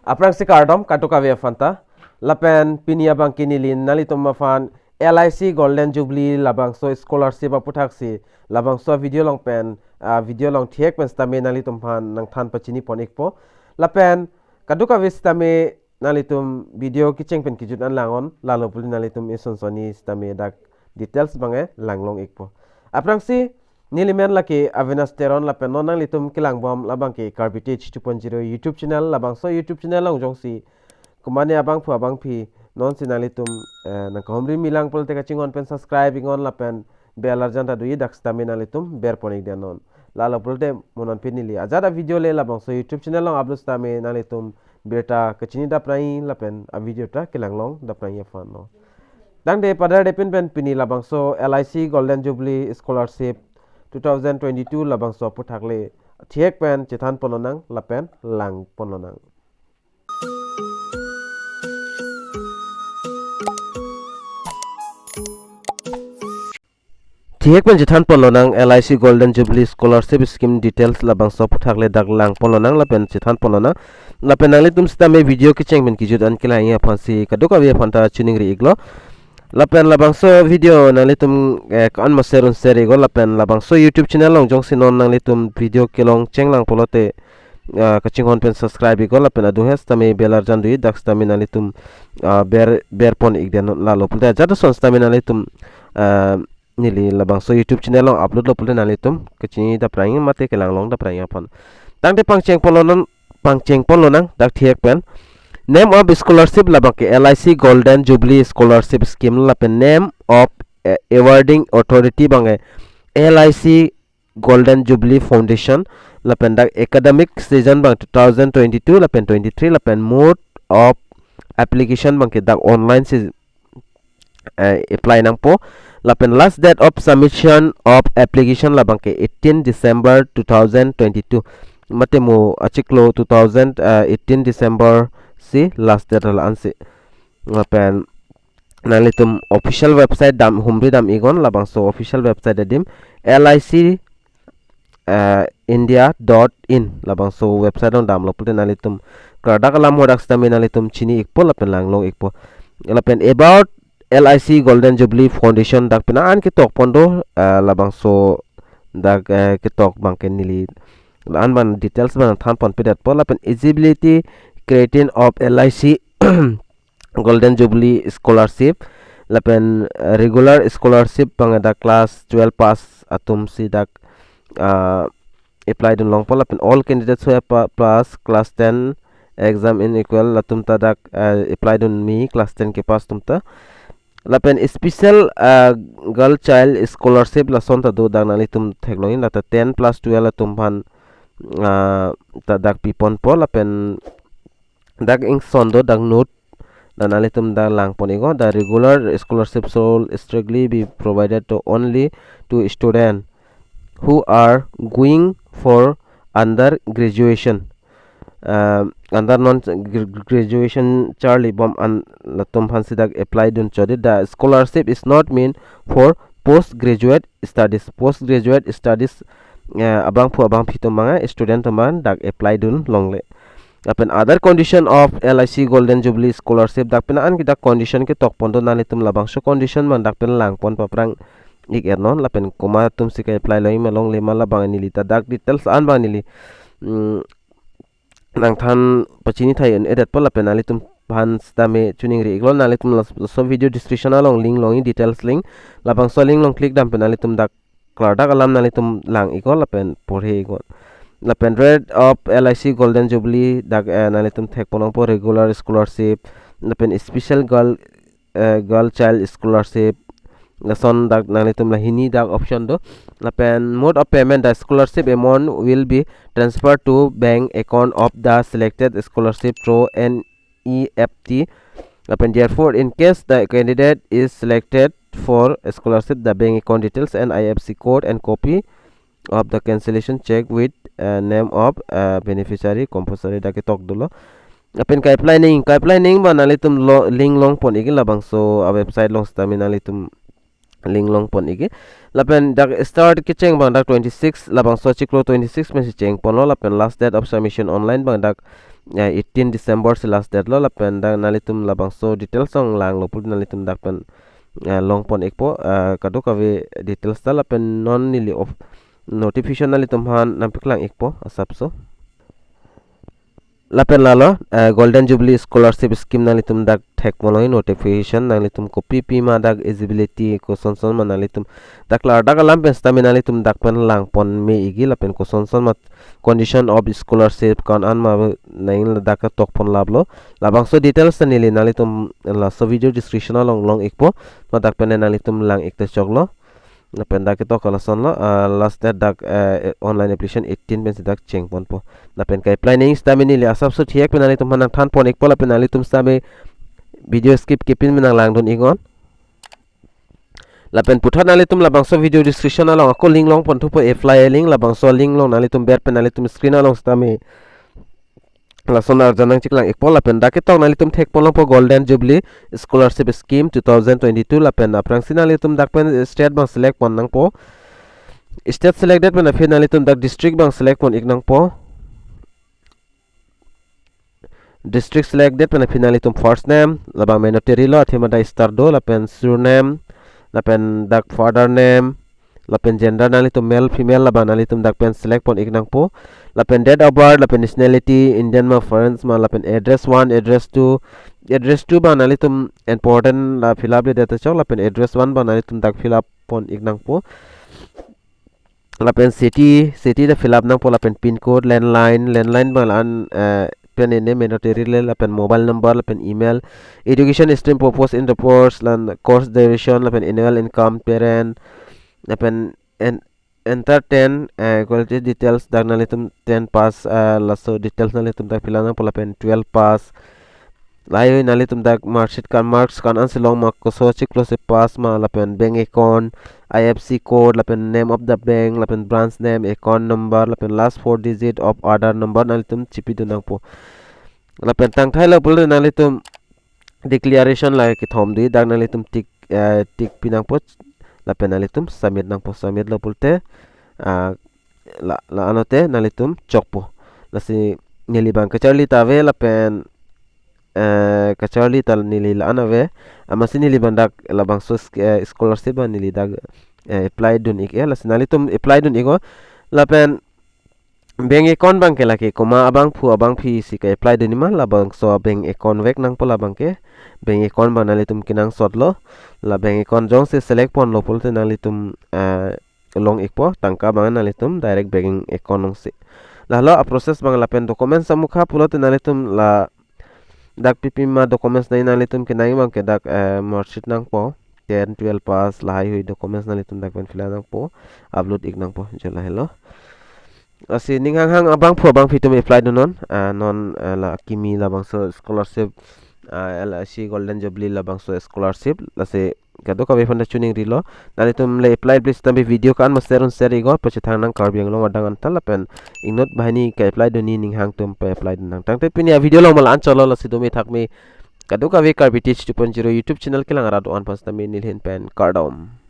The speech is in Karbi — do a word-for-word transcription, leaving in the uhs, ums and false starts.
Aphrangsi kardom kadokave aphanta. Lapen pini abangke neli nanglitum aphan L I C Golden Jubilee labangso scholarship aputhaksi labangso video along pen, ah, video along thihek pen sitame nanglitum aphan nangthan pachini pon ikpo. Lapen kadokave sitame nanglitum video kecheng pen kejut an lang-on, lalo pulote nanglitum ison soni sitame dak details abangke langlong ikpo. Aphrangsi neli men lake Avinash Teron lapen non nanglitum kelangbom labangke Karbi Tech two point zero YouTube channel, labangso YouTube channel along jongsi komatne abangphu abangphi nonsi nanglitum, eh, nangkahumri milang pulote kachinghon pen subscribe iknon lapen bell arjan ta doji, dak sitame nanglitum ber pon ikdetnon. Lalo pulote mo non pini neli ajat avideo le labangso YouTube channel along upload sitame nanglitum birta kachini dapprangji lapen avideo ta kelanglong dapprangji aphanlo. Tangte padar depin pen pini labangso L I C Golden Jubilee Scholarship two thousand twenty-two labangso aputhak le thihek pen chethan ponlonang lapen lang ponlonang. Thihek pen chethan ponlonang L I C Golden Jubilee Scholarship Scheme details labangso aputhak le dak lang ponlonang lapen chethan ponlonang. Lapen nanglitum sitame video kecheng pen kejut an kelangji aphansi kadokave aphanta chiningri iklo. Lapen labangso video nanglitum, eh, ko-an ma share un share iknon lapen labangso YouTube channel along jongsi non nanglitum video kelong chenglang pulote, ah, kachinghon pen subscribe iknon lapen adung he sitame bell arjan doji, dak sitame nanglitum, ah, ber, ber pon ikdetnon, lalo pulote ajat ason sitame nanglitum, ah, neli labangso YouTube channel along upload lo pulote nanglitum kachini dapprangji mate kelanglong dapprangji aphan. Tangte pangcheng ponlonang, pangcheng ponlonang dak thihek pen. Name of scholarship labangke L I C Golden Jubilee Scholarship Scheme lapen name of, eh, awarding authority abangke L I C Golden Jubilee Foundation lapen dak academic session abang two thousand twenty-two lapen twenty-three lapen mode of application abangke dak online si, eh, apply nangpo. Lapen last date of submission of application labangke eighteen December two thousand twenty-two. Mate mo achiklo two thousand, eh, eighteen December si last date la-an si. Lapen nanglitum official website dam, humri dam iknon, labangso official website adim L I C, eh, india dot in, labangso website along damlo pulote nanglitum klardak alam ho dak sitame nanglitum chini ikpo lapen langlong ikpo. Lapen about L I C Golden Jubilee Foundation dak pini an ketok pon do, eh, labangso dak, eh, ketok abangke neli la-an abang details abang than ponpedetpo. Lapen eligibility criteria of L I C Golden Jubilee Scholarship lapen, eh, regular scholarship abang dak class twelve pass atum si dak, ah, apply dun longpo lapen all candidates who have pa-, pass class ten exam in equal latum ta dak, eh, apply dun me class ten kepass atum ta. Lapen special, ah, girl child scholarship lason ta do, dak nanglitum theklongji, lata ten plus twelve atum aphan, ah, ta dak pi ponpo lapen dak ingson do dak note. Dan nanglitum dak lang pon iknon, the regular scholarship shall strictly be provided to only to student who are going for under graduation. Um, under non gr-, graduation charlibom an latum aphan si dak apply dun chodi. The scholarship is not meant for postgraduate studies. Postgraduate studies, eh, abangphu abangphi atum abang, eh, student atum abang dak apply dun longle. Lapen other condition of L I C Golden Jubilee Scholarship dak pini an ke dak condition ketok pon do, nanglitum labangso condition abang dak pen lang pon paphrang ik-etnon lapen komat atum si ke-apply longji ma longle ma labang neli ta dak details an abang neli, mm, nangthan pachini thai un-edetpo lapen nanglitum aphan sitame chiningri iknon, nanglitum laso video description along link longji, details link, labangso link along click dam pen nanglitum dak klardak alam nanglitum lang iknon lapen porhe iknon. Lapen rate of L I C Golden Jubilee dak, eh, nanglitum thek pon longpo regular scholarship, lapen special girl, eh, girl child scholarship, lason dak nanglitum la hini dak option do. Lapen mode of payment, the scholarship amount will be transferred to bank account of the selected scholarship through N E F T. Lapen therefore, in case the candidate is selected for scholarship, the bank account details and I F S C code and copy of the cancellation cheque with, uh, name of, uh, beneficiary compulsory dak ketok dolo. Lapen ka-apply nangji, ka-apply nangji abang nanglitum lo, link long pon ikji, labangso a-website along sitame nanglitum link long pon ikji. Lapen dak start kecheng abang dak twenty-six, labangso achiklo twenty-six pen si cheng ponlo, lapen last date of submission online abang dak eh, eighteen December si last date lo, lapen dak nanglitum labangso details along langlo pu nanglitum dak pen, eh, longpon ikpo, eh, kadokave details ta. Lapen non neli of notification nanglitum aphan nangpaklang ikpo asapso. Lapen lalo, eh, Golden Jubilee Scholarship Scheme nanglitum dak thekponlong notification, nanglitum kopi pi ma dak eligibility, kosonson ma nanglitum dak klar dak alam pen sitame nanglitum dak pen langpon me ikji, lapen kosonson ma condition of scholarship, ko-an ma nangli dak tokpon laplo. Labangso details ta neli nanglitum laso video description along long ikpo, ma dak pen nanglitum lang ik te choklo. Lapen dak ketok ke lason lo, ah, last date dak, eh, online application eighteen pensi dak chengponpo. Lapen ke-apply nangji sitame neli asapso thihek pen nanglitum aphan nangthanpon ikpo, lapen nanglitum sitame video skip kepin pen nanglangdun iknon. Lapen puthot nanglitum labangso video description along ako link longpon thupo, apply link, labangso link along nanglitum ber pen nanglitum screen along sitame lason arjan nangcheklang ikpo. Lapen dak ketok nanglitum thekponlongpo Golden Jubilee Scholarship Scheme two thousand twenty-two, lapen aphrangsi nanglitum dak pen state abang select pon nangpo. State selected pen aphi nanglitum dak district abang select pon ik nangpo. District selected pen aphi nanglitum first name, labang mandatory lo, athema dak star do, lapen surname, lapen dak father name, lapen gender nanglitum male female, labang nanglitum dak pen select pon ik nangpo. Lapen date of birth, lapen nationality, Indian ma foreign ma, lapen address one, address two, address two abang nanglitum important la fill up le date chok, lapen address one abang nanglitum dak fill up pon ik nangpo. Lapen city, city ta fill up nangpo, lapen pin code, landline, landline abang la-an, eh, pen ne mandatory le, lapen mobile number, lapen email, education stream, purpose in the course, lan course duration, lapen annual income, parent, lapen en-, enter ten, eh, quality details, dak nanglitum ten pass, eh, laso details nanglitum dak fill up nangpo, lapen twelve pass, lahai hui nanglitum dak marksheet ko-an, marks ko-an ansi long ma, koso chiklo si pass ma, lapen bank account, I F S C code, lapen name of the bank, lapen branch name, account number, lapen last four digit of Aadhaar number nanglitum chipidun nangpo. Lapen tangthailo pulote nanglitum declaration la kethom do, dak nanglitum tick, eh, tick pi nangpo, lapen nanglitum submit nangpo, submit lo pulote, ah, la, la-anlote nanglitum chokpo. Lasi neli abang kacharli ta ave, lapen, eh, kacharli ta neli la-an ave. Amatsi neli abang dak labangso sk-, eh, scholarship abang neli dak, eh, apply dun ik-e. Lasi nanglitum apply dun iknon. Lapen bank account abang ke lake komat abangphu abangphi si ke-apply dunji ma, labangso bank account vek nangpo labang ke. Bank account abang nanglitum kenangsot lo. La bank account jongsi select ponlo pulote nanglitum, eh, long ikpo, tangka abang nanglitum direct bank account alongsi. Lahelo a-process abang. Lapen documents amukha pulote nanglitum ladak pipi ma documents nangji, nanglitum kenangji abang ke dak, eh, marksheet nangpo, ten, twelve pass, lahai hui documents nanglitum dak pen fill up nangpo, upload ik nangpo, jo lahelo. Lasi ning hanghang abangphu abangphi atum apply dunnon, ah, non, ah, la kimi labangso scholarship, ah, L I C Golden Jubilee labangso scholarship, lasi kadokave aphan ta choningri lo. Nanglitum le apply please, tangte video ko-an ma share un share iknon, pachethang nang Karbi Anglong adang anta, lapen inut banghini ke-apply dunji ning hang atum pa-apply dun nang. Tangte pini a-video along ma la-an chotlo, lasi dome thakme kadokave Karbi Teach two point zero YouTube channel kelang arat do-an aphan sitame neli ahin pen kardom.